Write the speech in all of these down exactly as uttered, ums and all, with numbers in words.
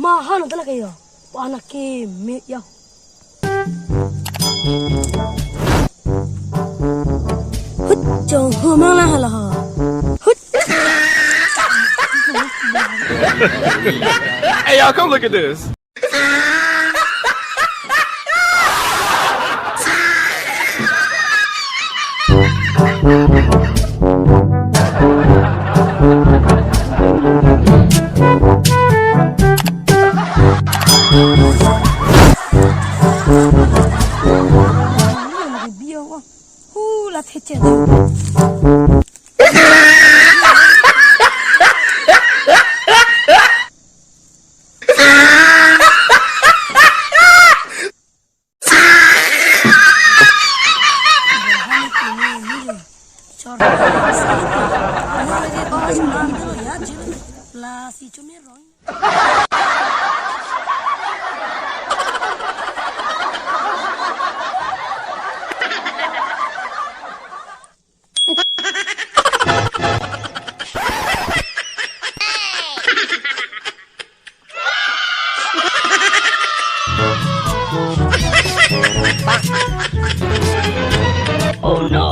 Mahan ata lake yo. Wana ke me yo. Hut jong humang lang hala ha. Hut. Hey, y'all, come look at this. Hula theche. Oh no.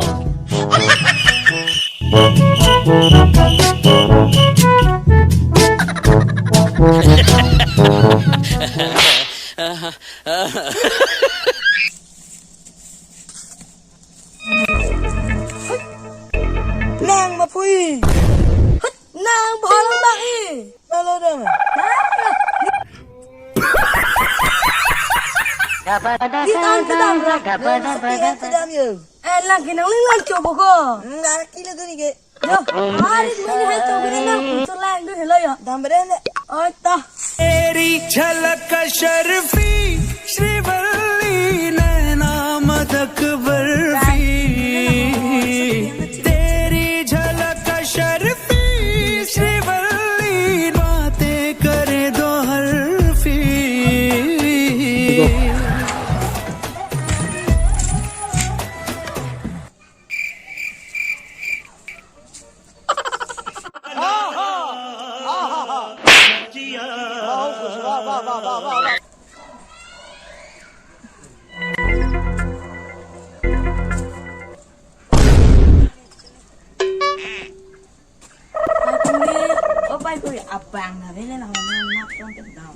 Nang mapui. Nang bolang bang i. Lalu dong. Di tang kedam rak. Sepi kedam yo. Eh, lang kinang ling lang coba ko. Nang kilo tu ni ke. Yo, hari ini hai coba ni nang. Selang tu hello yo. Dam beren de. Oh, toh. तेरी झलक अशरफी श्रीवल्ली नैना मदक बर्फी। तेरी झलक अशरफी श्रीवल्ली बातें करे दो हरफी। Abang na vele na hona na tong ke daw.